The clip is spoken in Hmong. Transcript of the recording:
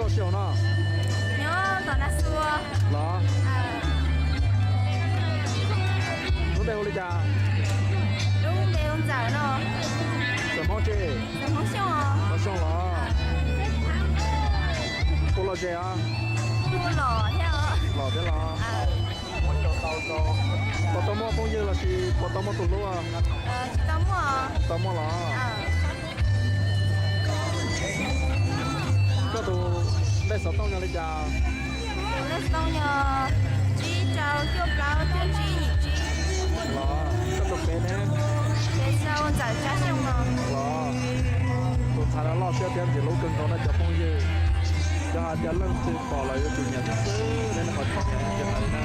Toj sij hawm no? Nyob tom Naj Xua. Los? Lub npe hu li cas? Lub npe hu Ntxawm no. Ntxawm Hmoob tsi? Ntxawm Hmoob Xyooj os. Hmoob Xyooj los? Hu los zes os? Hu los thiab os. Los thiab los? Puas tau muaj phooj ywg los sis puas tau muaj tus hlub? Tsis tau muaj. Tau muaj los? Koj tus npe xov tooj yog li cas? Tus npe xov tooj yog tsib rau cuaj plaub cuaj tsib yim tsib. Los, koj tus pem ne? Pem sau Ntxawm Tsav Xyooj no. Los, tus ntxhais no loj siab thiab ntxim hlub kawg nkaus no cov phooj ywg. Yog hais tias leej twg pom los yuav tsum nyiam xwb xwb, nej ho tsis nyiam ces hais na.